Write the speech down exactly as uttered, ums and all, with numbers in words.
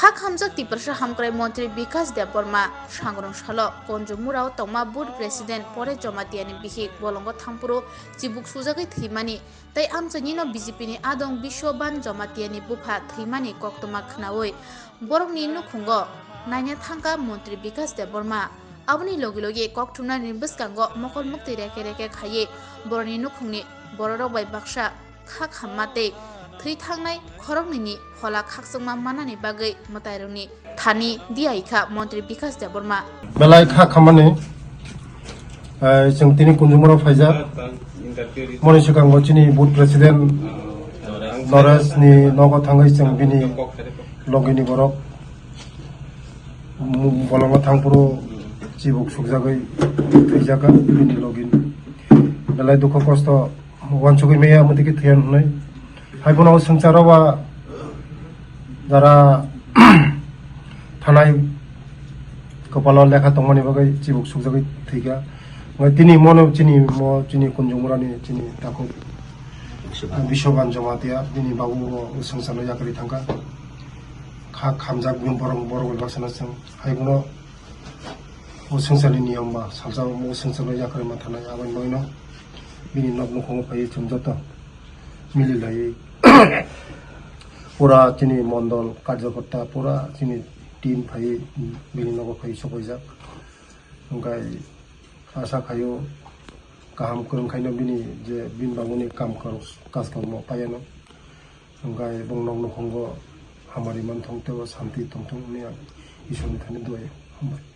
Khak hamjak Tiprasa hamkrai montri Bikash Debbarma sangrong salo Konjumura o tongma Booth President Paresh Jamatia ni bihik bolongo thangphuru chibuk sujagwi thwimani tei amchaini no B J P ni adong Biswaban Jamatia ni bupha thwimani koktwma khwnawi borokni nukhungo naina thangkha montri Bikash Debbarma. Aboni logi logi kokthumnani bwskango mokol muktwi reke reke khaiwi borokni nukhungni bororok bai baksa kha khamma tei thwi thangnai khoroknwini phola khakchangma manani bagwi mwtairokni thani diyaikha montri Bikash Debbarma. Belai kha khammani, eh, chwng tini Kunjumura phaijak. Moni swkango chini Booth President Noreshni nogo thangwi chwng bini logini borok bolongo thangphuru chibuk sukjagwi thwijak bini logini. Belai dukhu kosto uansugwi maya, omo twi khe thwiya hwnwi. Hai phano o swngcharo ba jara thanai kwpalo lekha tongmani bagwi chibuk sukjagwi thwikha. Omo tini mono chini mo chini Kunjumurani chini takhuk Biswaban Jamatia bini babu o swngcharno yakarwi thangkha. Kha khamjak bini borok, borok bai baksana chwng. Hai phano o swngcharni niyom ba salsa o swngcharno yakarwi manthanai, aboni bagwino bini nok nukhungo phaiwi chwng joto mili laiwi pura chini mondol karjokorta pura chini team phaiwi bini nogo phaiwi sopaijak. Hwnkhe asa khaio kaham kwrwng khaino bini je bini bagwini kam kwrwng kaj kwrwngmo paiano. Hwnkhe bong nok nukhungo hamari manthung tei o santi tongthung hwnwi ang Isorni thani duai hambai.